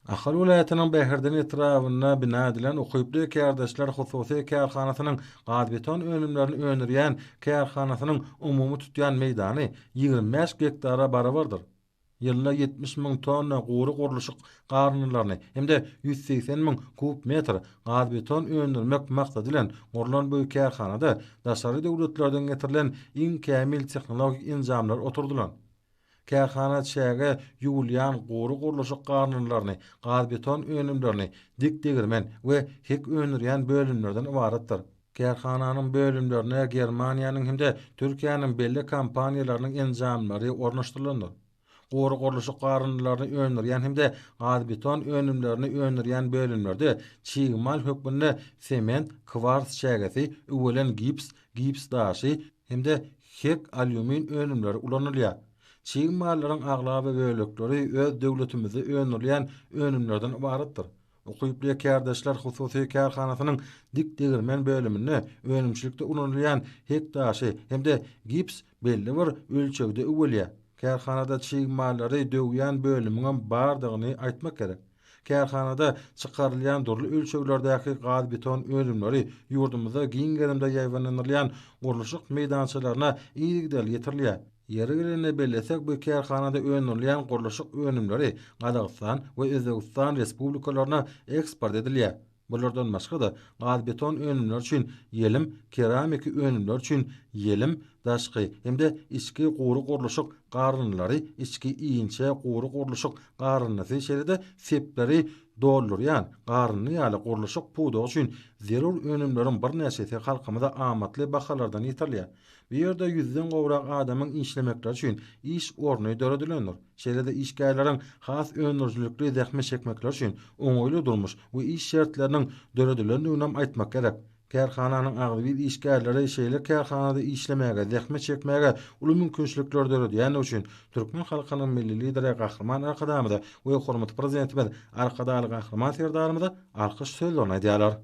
Ahal welaýatynyň Bäherden etrabynda bina edilen Ukyply kärdeşler hususy kärhanasynyň gazbeton önümlerini öndürýän kärhanasynyň umumy tutýan meýdany 25 gektara barabardyr. Ýylda 70 müň tonna gury gurluşyk garyndylaryny hem-de 180 müň kub metr gazbeton öndürmek maksady bilen gurlan bu kärhanada daşary döwletlerden getirilen iň kämil tehnologik enjamlar oturdylan. Kärhana çäge ýuwulýan gury gurluşyk garyndylaryny, gazbeton önümlerini, dik degirmen we hek öndürýän bölümlerden ybaratdyr. Kärhananyň bölümlerine Germaniýanyň hem-de Türkiýäniň belli kompaniýalarynyň enjamlary ornaşdyrylandyr. Gury gurluşyk garyndylaryny öndürýän hem-de gazbeton önümlerini öndürýän bölümlerde çig mal hökmünde sement, kwars çägesi, üwelen gips, gips daşy, hem-de hek alýumin önümleri ulanylýar. Çig mallaryň aglaba bölekleri öz döwletimizde öndürilýän önümlerden ybaratdyr. Ukyply kärdeşler hususy kärhanasynyň dik degirmen bölüminde önümçilikde ulanylýan hek daşy hem-de gips belli bir ölçegde üwelýär. Kärhanada çig mallary döwýän bölümiňem bardygyny aýtmak gerek. Kärhanada çykarylýan dürli ölçeglerdäki gaz-beton önümleri ýurdumyzda giň gerimde ýaýbaňlandyrylýan gurluşyk meýdançalaryna yzygiderli ýetirilýär. Ýeri gelende bellesek, bu kärhanada öndürilýän gurluşyk önümleri Gazagystan we Özbegistan Respublikalaryna eksport edilýär. Bulardan başga-da, gaz-beton önümleri üçin ýelim, keramiki önümler üçin ýelim, daşky hem-de içki gury gurluşyk garyndylary, içki inçe gury gurluşyk garyndysy, şeýle-de sepleri doldurýan garyndy ýaly gurluşyk pudagy üçin zerur önümleriň birnäçesi halkymyza amatly bahalardan ýetirilýär. Bu ýerde ýüzden gowrak adamyň işlemekleri üçin iş orny döredilendir. Şeýle-de işgärleriň has öndürijilikli zähmet çekmekleri üçin oňaýly durmuş we iş şertleriniň döredilendiginem aýtmak gerek. Kärhananyň agzybir işgärleri şeýle kärhanada işlemäge, zähmet çekmäge uly mümkinçilikleri döredýändigi üçin türkmen halkynyň Milli Lideri Gahryman Arkadagymyza we hormatly Prezidentimiz Arkadagly Gahryman Serdarymyza alkyş sözlerini aýdýarlar.